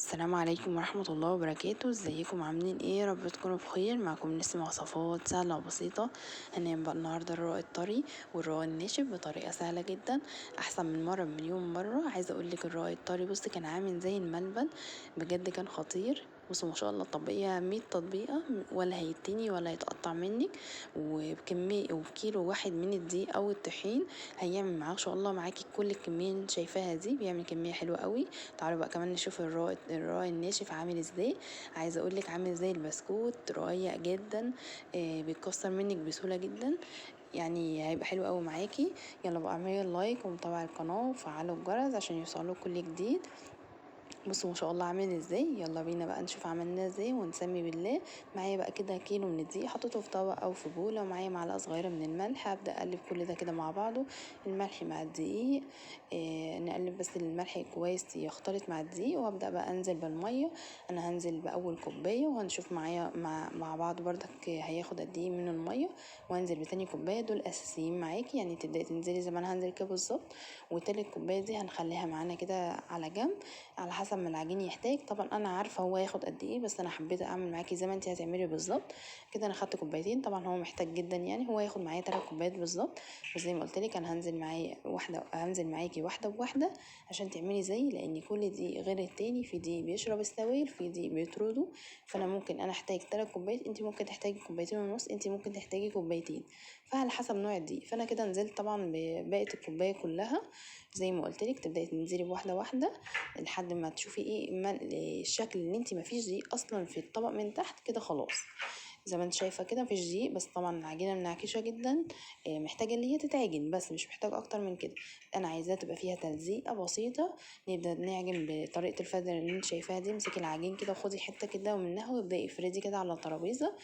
السلام عليكم ورحمة الله وبركاته. ازيكم عاملين ايه؟ يا رب تكونوا بخير. معكم نسمة وصفات سهلة وبسيطة. هنعمل بقى النهاردة الرقاق الطري والرقاق الناشف بطريقة سهلة جدا، احسن من مرة بمليون مرة. عايزة اقولك الرقاق الطري بصي كان عامل زي الملبن، بجد كان خطير. بصوا ما شاء الله تطبقيها 100 تطبيقة ولا هيتني ولا هيتقطع منك، وبكمية وبكيلو واحد من الدقيق او الطحين هيعمل معاه ان شاء الله معاكي كل الكمية اللي انت شايفاها دي، بيعمل كمية حلوة قوي. تعالوا بقى كمان نشوف الرقاق الناشف عامل ازاي. عايزة اقولك عامل زي البسكوت، رقيق جدا، بيتكسر منك بسهولة جدا، هيبقى حلو قوي معاكي. يلا بقى اعملي لايك ومتابعة القناة وفعلوا الجرس عشان يوصلوا كل جديد. بصوا ما شاء الله عامل ازاي. يلا بينا بقى نشوف عملناه ازاي ونسمي بالله. معايا بقى كده كيلو من الدقيق حطيته في طبق او في بوله، ومعايا معلقه صغيره من الملح. هبدا اقلب كل ده كده مع بعضه، الملح مع الدقيق. نقلب بس الملح كويس يختلط مع الدقيق، وابدا بقى انزل بالميه. انا هنزل باول كوبايه وهنشوف معايا مع بعض بردك هياخد قد ايه من الميه، وهنزل بتاني كوبايه. دول اساسيين معاكي، تبداي تنزلي زي ما انا هنزل كده بالظبط. وتالت كوبايه دي هنخليها معانا كده على جنب على حسب ما العجين يحتاج. طبعا انا عارفه هو هياخد قد ايه، بس انا حبيت اعمل معاكي زي ما انت هتعملي بالظبط كده. انا خدت كوبايتين، طبعا هو محتاج جدا، هو هياخد معايا 3 كوبايات بالظبط. بس زي ما قلت لك انا هنزل معايا واحده، هنزل معاكي واحده بواحده عشان تعملي زي، لان كل دي غير التاني، في دي بيشرب السوائل، في دي بيطرده. فانا ممكن انا احتاج 3 كوبايات، انت ممكن تحتاجي كوبايتين ونص، انت ممكن تحتاجي كوبايتين، فعلى حسب نوع الدقيق. فانا كده نزلت طبعا بباقي الكوبايه كلها زي ما قلت لك. تبداي تنزلي بواحده واحده لحد ما تشوفي ايه الشكل اللي انت مفيش دقيق اصلا في الطبق من تحت كده. خلاص زي ما انت شايفه كده مفيش دقيق، بس طبعا العجينه منعكشه جدا، محتاجه اللي هي تتعجن بس، مش محتاجه اكتر من كده. انا عايزاها تبقى فيها تلزيقه بسيطه. نبدا نعجن بطريقه الفدر اللي انت شايفاها دي. امسكي العجين كده وخدي حته كده ومنها وابداي افردي كده على الترابيزه.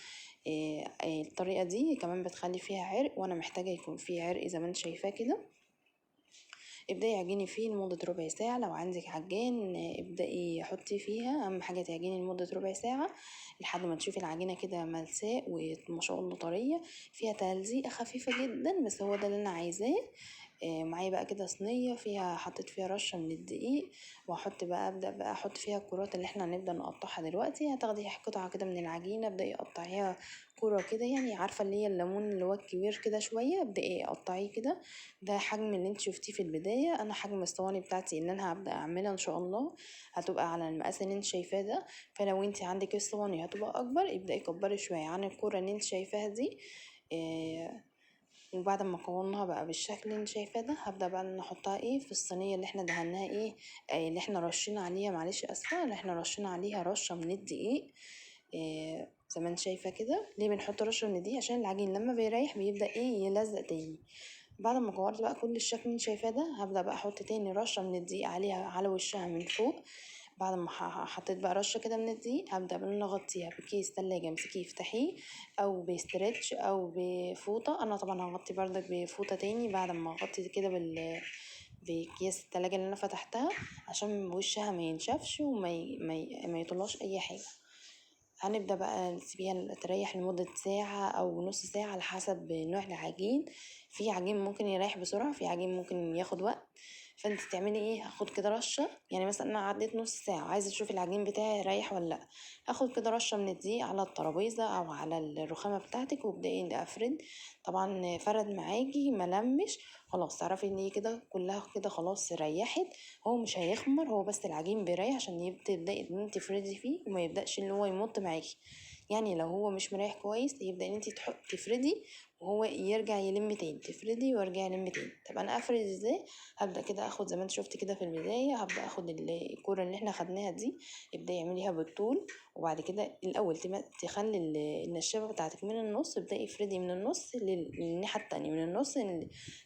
الطريقه دي كمان بتخلي فيها عرق، وانا محتاجه يكون فيه عرق زي ما انت شايفاه كده. ابدأي اعجني فيه لمدة ربع ساعة. لو عندك عجان ابدأي حطي فيها، اهم حاجة تعجني لمدة ربع ساعة لحد ما تشوفي العجينة كده ملساء وما شاء الله طرية، فيها تلزيقة خفيفة جدا، بس هو ده اللي انا عايزاه. معايا بقى كده صينية حطيت فيها رشة من الدقيق، وهحط بقى، ابدأ بقى احط فيها الكرات اللي احنا هنبدأ نقطعها دلوقتي. هتاخدي قطعة كده من العجينة، ابدأي قطعيها كرة كده، عارفة اللي هي الليمون اللي هو الكبير كده شوية، ابدأي قطعيه كده. ده حجم اللي انت شفتيه في البداية. انا حجم الصواني بتاعتي اللي انا هبدأ اعملها ان شاء الله هتبقى على المقاس اللي انت شايفاه ده، فلو انت عندك الصواني هتبقى اكبر ابدأي كبري شوية عن الكرة اللي انت شايفاها دي. وبعد ما قومناها بقى بالشكل اللي انت شايفاه ده، هبدأ بقى ان احطها في الصينية اللي احنا دهناها ايه، اللي احنا رشينا عليها، معلش اسفة، اللي احنا رشينا عليها رشة من الدقيق. زي ما انت شايفة كده. ليه بنحط رشة من الدقيق؟ عشان العجين لما بيريح بيبدأ يلزق تاني. بعد ما كورت بقى كل الشكل اللي انت شايفاه ده، هبدأ بقى احط تاني رشة من الدقيق عليها على وشها من فوق. بعد ما حطيت بقى رشة كده من الدقيق، هبدأ بقى ان انا اغطيها بكيس تلاجة، امسكيه افتحيه او بستريتش او بفوطة. انا طبعا هغطي بردك بفوطة تاني بعد ما اغطي كده بكيس التلاجة اللي انا فتحتها، عشان وشها ما ينشفش وما ما يطلعش اي حاجة. هنبدأ بقى نسيبيها تريح لمدة ساعة أو نص ساعة على حسب نوع العجين. في عجين ممكن يريح بسرعة، في عجين ممكن ياخد وقت. فانت تعملي ايه؟ هاخد كده رشة، مثلا انا عديت نص ساعة عايزة اشوف العجين بتاعي رايح ولا لا، هاخد كده رشة من الدقيق على الترابيزة او على الرخامة بتاعتك، وابدأي افرد. طبعا فرد معاكي ما لمش، خلاص تعرفي ان هي كده كلها كده خلاص ريحت. هو مش هيخمر، هو بس العجين بيريح عشان تبدأي ان انت تفردي فيه وما يبدأش ان هو يمط معاكي. لو هو مش مريح كويس يبدأ ان انت تفردي وهو يرجع يلم تاني، تفردي ويرجع يلم تاني. طب انا افرد ازاي؟ هبدأ كده اخد زي ما انت شفت كده في البداية، هبدأ اخد الكورة اللي احنا خدناها دي، ابدأي اعمليها بالطول، وبعد كده الاول تخلي النشابة بتاعتك من النص، ابدأي افردي من النص للناحية التانية، من النص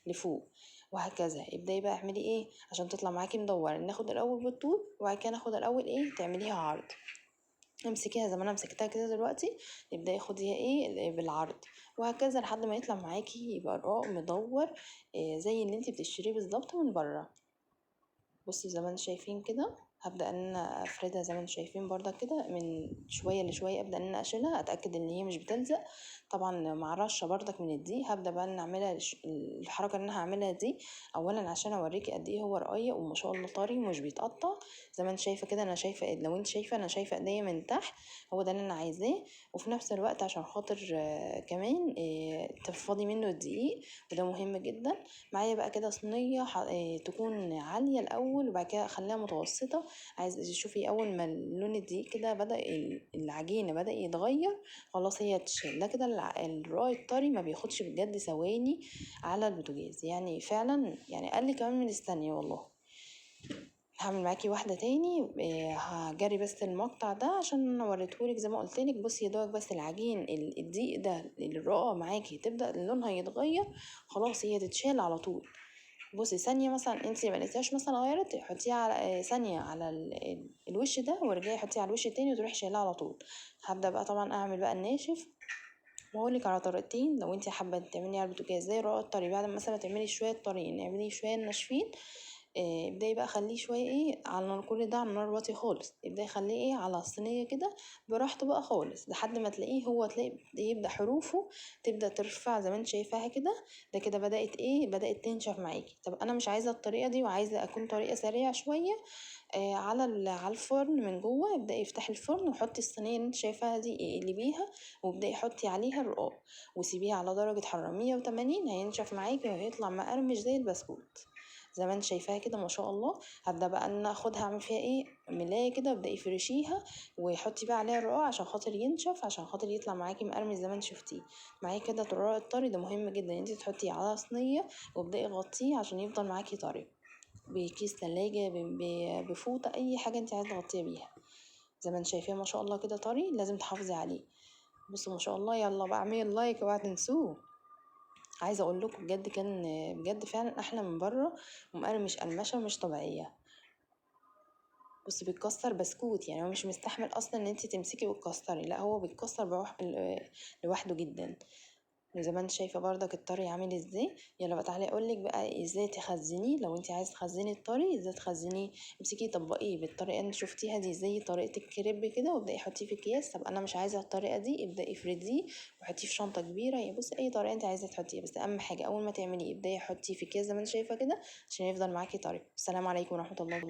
لفوق وهكذا. ابدأي بقى اعملي ايه عشان تطلع معاكي مدورة. ناخد الاول بالطول وبعد كده ناخد الاول ايه تعمليها عرض. امسكيها زي ما انا مسكتها كده دلوقتي، ابدأي خديها ايه بالعرض وهكذا لحد ما يطلع معاكي يبقى رقاق مدور، زي اللي انتي بتشتريه بالظبط من بره. بصوا زي ما انتم شايفين كده، هبدا ان انا افردها زي ما انتم شايفين برضك كده، من شوية لشويه ابدا ان انا اشيلها، اتاكد ان هي مش بتلزق. طبعا مع رشه برضك من الدقيق. هبدا بقى ان اعملها الحركة اللي انا هعملها دي اولا عشان اوريكي قد ايه هو رقيق وما شاء الله طري ومش بيتقطع زي ما انت شايفه كده. انا شايفه، لو انت شايفه انا شايفه ايديا من تحت، هو ده اللي انا عايزاه. وفي نفس الوقت عشان خاطر كمان تفضي منه الدقيق، وده مهم جدا. معايا بقى كده صينية تكون عالية الاول، وبعد كده اخليها متوسطه. عايز تشوفي اول ما لون الدقيق كده بدا العجينة بدا يتغير، خلاص هي تشيل. ده كده الرقاق الطري ما بياخدش بجد ثواني على البوتاجاز، يعني فعلا يعني اقل كمان من الثانية والله. هعمل معاكي واحدة تاني، هجري بس المقطع ده عشان انا وريتهولك زي ما قلتلك. بصي يا دوبك بس العجين الدقيق ده الرقاق معاكي تبدا لونها يتغير، خلاص هي تتشال على طول. بصي ثانية مثلا انتي ما لقيتيهاش مثلا غيرت، حطيها على ثانية على الوش ده، وارجعي حطيها على الوش التاني وتروحي شايلها على طول. هبدا بقى طبعا اعمل بقى الناشف، واقولك على طريقتين لو انتي حابة تعملي على البوتاجاز زي الرقاق الطري. بعد ما مثلا تعملي شوية طريين اعملي شوية ناشفين. ابداي بقى خليه شوية ايه على النار، كل ده على النار واطي خالص. ابداي خليه ايه على الصينية كده براحته بقى خالص، لحد ما تلاقيه هو تلاقي يبدا حروفه تبدا ترفع زي ما انت شايفاها كده. ده كده بدات ايه، بدات تنشف معاكي. طب انا مش عايزه الطريقة دي، وعايزه اكون طريقه سريعة شوية على الفرن من جوه. ابداي افتحي الفرن وحطي الصينية اللي انت شايفاها دي، اقلبيها وابداي حطي عليها الرقاق، وسيبيها على درجه حرارة 180، هينشف معاكي وهيطلع مقرمش زي البسكوت زي ما انت شايفاها كده ما شاء الله. هبدا بقى ان انا اخدها اعمل فيها ايه، ملايه كده، ابداي فرشيها وحطي بقى عليها الرقاق عشان خاطر ينشف، عشان خاطر يطلع معاكي مقرمش زي ما انت شفتيه معايا كده. الرقاق الطري ده مهم جدا ان انت تحطيه على صينية وابداي غطيه عشان يفضل معاكي طري، بكيس تلاجة، بفوطه، اي حاجة انت عايزه تغطيه بيها. زي ما انت شايفاه ما شاء الله كده طري، لازم تحافظي عليه. بصوا ما شاء الله. يلا بقى اعملي like اوعى تنسوه. عايزه اقول لكم بجد كان بجد فعلا احلى من بره، ومقرمش قرمشه مش طبيعية. بصي بيتكسر بسكوت، يعني هو مش مستحمل اصلا ان انت تمسكي وتكسري، لا هو بيتكسر لوحده جدا. وزي ما انت شايفه برضك الطري عامل ازاي. يلا بقى تعالي اقولك بقى ازاي تخزنيه. لو انت عايزه تخزني الطري ازاي تخزنيه، امسكي طبقية بالطريقة اللي شفتيها دي زي طريقه الكريب كده، وابداي حطيه في اكياس. طب انا مش عايزه الطريقة دي، ابداي افرديه وحطيه في شنطه كبيرة. يا بصي اي طريقه انت عايزه تحطيها، بس اهم حاجة اول ما تعمليه ابداي حطيه في اكياس زي ما انت شايفه كده عشان يفضل معاكي طري. السلام عليكم ورحمة الله.